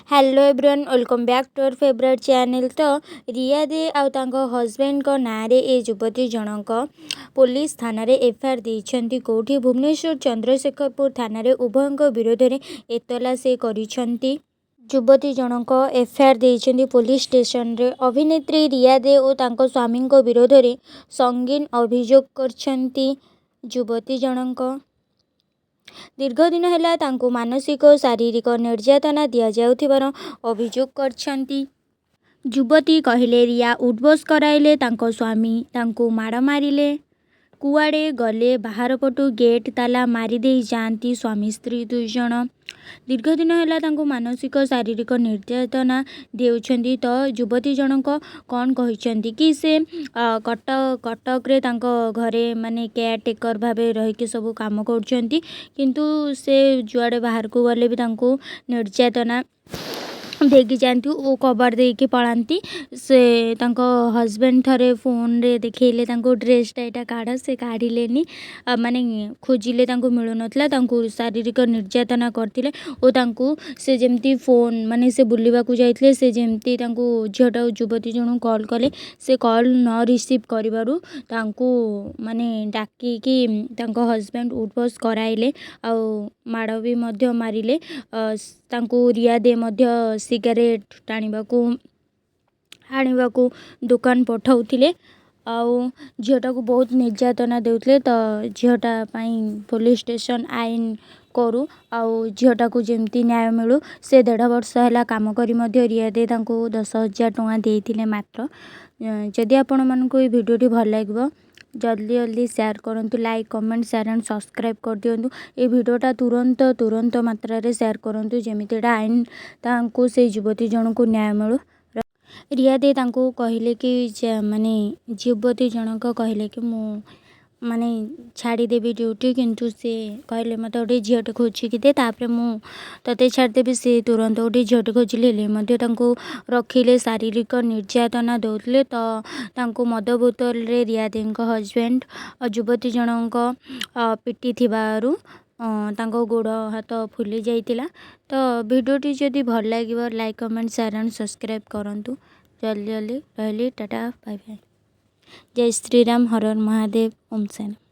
Hello everyone, welcome back to our favourite channel। ତ ରିୟା ଦେ ଆଉ ତାଙ୍କ ହଜବେଣ୍ଡଙ୍କ ନାଁରେ ଏ ଯୁବତୀ ଜଣଙ୍କ ପୋଲିସ ଥାନାରେ ଏଫଆଇଆର୍ ଦେଇଛନ୍ତି। କେଉଁଠି? ଭୁବନେଶ୍ୱର ଚନ୍ଦ୍ରଶେଖରପୁର ଥାନାରେ ଉଭୟଙ୍କ ବିରୋଧରେ ଏତଲା ସେ କରିଛନ୍ତି। ଯୁବତୀ ଜଣଙ୍କ ଏଫଆଇଆର୍ ଦେଇଛନ୍ତି ପୋଲିସ ଷ୍ଟେସନରେ। ଅଭିନେତ୍ରୀ ରିୟା ଦେ ଓ ତାଙ୍କ ସ୍ୱାମୀଙ୍କ ବିରୋଧରେ ସଙ୍ଗୀନ ଅଭିଯୋଗ କରିଛନ୍ତି ଯୁବତୀ ଜଣଙ୍କ। ଦୀର୍ଘ ଦିନ ହେଲା ତାଙ୍କୁ ମାନସିକ ଓ ଶାରୀରିକ ନିର୍ଯାତନା ଦିଆଯାଉଥିବାର ଅଭିଯୋଗ କରିଛନ୍ତି। ଯୁବତୀ କହିଲେ, ରିୟା ଉଠବସ୍ କରାଇଲେ, ତାଙ୍କ ସ୍ୱାମୀ ତାଙ୍କୁ ମାଡ଼ ମାରିଲେ। କୁଆଡ଼େ ଗଲେ ବାହାର ପଟୁ ଗେଟ୍ ତାଲା ମାରିଦେଇ ଯାଆନ୍ତି ସ୍ୱାମୀ ସ୍ତ୍ରୀ ଦୁଇଜଣ। ଦୀର୍ଘ ଦିନ ହେଲା ତାଙ୍କୁ ମାନସିକ ଶାରୀରିକ ନିର୍ଯାତନା ଦେଉଛନ୍ତି। ତ ଯୁବତୀ ଜଣଙ୍କ କ'ଣ କହିଛନ୍ତି କି ସେ କଟକରେ ତାଙ୍କ ଘରେ ମାନେ କେୟାର ଟେକର୍ ଭାବେ ରହିକି ସବୁ କାମ କରୁଛନ୍ତି, କିନ୍ତୁ ସେ ଯୁଆଡ଼େ ବାହାରକୁ ଗଲେ ବି ତାଙ୍କୁ ନିର୍ଯାତନା ଦେଇକି ଯାଆନ୍ତି ଓ କବାଟ ଦେଇକି ପଳାନ୍ତି। ସେ ତାଙ୍କ ହଜବେଣ୍ଡ ଥରେ ଫୋନ୍ରେ ଦେଖେଇଲେ ତାଙ୍କୁ, ଡ୍ରେସ୍ଟା ଏଇଟା କାଢ଼, ସେ କାଢ଼ିଲେନି। ମାନେ ଖୋଜିଲେ, ତାଙ୍କୁ ମିଳୁନଥିଲା। ତାଙ୍କୁ ଶାରୀରିକ ନିର୍ଯାତନା କରିଥିଲେ ଓ ତାଙ୍କୁ ସେ ଯେମିତି ଫୋନ୍, ମାନେ ସେ ବୁଲିବାକୁ ଯାଇଥିଲେ, ସେ ଯେମିତି ତାଙ୍କୁ ଝିଅଟା, ଯୁବତୀ ଜଣଙ୍କୁ କଲ୍ କଲେ, ସେ କଲ୍ ନ ରିସିଭ୍ କରିବାରୁ ତାଙ୍କୁ ମାନେ ଡାକିକି ତାଙ୍କ ହଜବେଣ୍ଡ ଉଠବସ୍ କରାଇଲେ ଆଉ ମାଡ଼ ବି ମଧ୍ୟ ମାରିଲେ ତାଙ୍କୁ। ରିୟା ଦେ ମଧ୍ୟ ସିଗାରେଟ୍ ଟାଣିବାକୁ ଆଣିବାକୁ ଦୋକାନ ପଠାଉଥିଲେ ଆଉ ଝିଅଟାକୁ ବହୁତ ନିର୍ଯାତନା ଦେଉଥିଲେ। ତ ଝିଅଟା ପାଇଁ ପୋଲିସ ଷ୍ଟେସନ ଆଇନ କରୁ ଆଉ ଝିଅଟାକୁ ଯେମିତି ନ୍ୟାୟ ମିଳୁ। ସେ ଦେଢ଼ ବର୍ଷ ହେଲା କାମ କରି ମଧ୍ୟ ରିୟା ଦେ ତାଙ୍କୁ 10,000 ଟଙ୍କା ଦେଇଥିଲେ ମାତ୍ର। ଯଦି ଆପଣମାନଙ୍କୁ ଏଇ ଭିଡ଼ିଓଟି ଭଲ ଲାଗିବ, ଜଲ୍ଦି ଜଲ୍ଦି ସେୟାର କରନ୍ତୁ, like, comment, share and subscribe କରିଦିଅନ୍ତୁ। ଏ ଭିଡ଼ିଓଟା ତୁରନ୍ତ ତୁରନ୍ତ ମାତ୍ରାରେ ସେୟାର କରନ୍ତୁ, ଯେମିତି ଏଇଟା ଆଇନ ତାଙ୍କୁ, ସେଇ ଯୁବତୀ ଜଣଙ୍କୁ ନ୍ୟାୟ ମିଳୁ। ରିୟା ଦେ ତାଙ୍କୁ କହିଲେ କି, ମାନେ ଯୁବତୀ ଜଣକ କହିଲେ କି ମୁଁ ମାନେ ଛାଡ଼ିଦେବି ଡ୍ୟୁଟି, କିନ୍ତୁ ସେ କହିଲେ, ମୋତେ ଗୋଟେ ଝିଅଟେ ଖୋଜିକି ଦେ, ତାପରେ ମୁଁ ତୋତେ ଛାଡ଼ିଦେବି। ସେ ତୁରନ୍ତ ଗୋଟେ ଝିଅଟେ ଖୋଜିଲେ, ହେଲେ ମଧ୍ୟ ତାଙ୍କୁ ରଖିଲେ, ଶାରୀରିକ ନିର୍ଯାତନା ଦେଉଥିଲେ। ତ ତାଙ୍କୁ ମଦ ବୋତଲରେ ରିୟା ଦେଙ୍କ ହଜବେଣ୍ଡ ଯୁବତୀ ଜଣଙ୍କ ପିଟିଥିବାରୁ ତାଙ୍କ ଗୋଡ଼ ହାତ ଫୁଲି ଯାଇଥିଲା। ତ ଭିଡ଼ିଓଟି ଯଦି ଭଲ ଲାଗିବ, like, comment, share and subscribe କରନ୍ତୁ ଜଲ୍ଦି ଜଲ୍ଦି। ରହିଲି, ଟାଟା, ବାଇ ବାଇ, ଜୟ ଶ୍ରୀରାମ, ହର ହର ମହାଦେବ, ଓମ୍ ସାଇରାମ।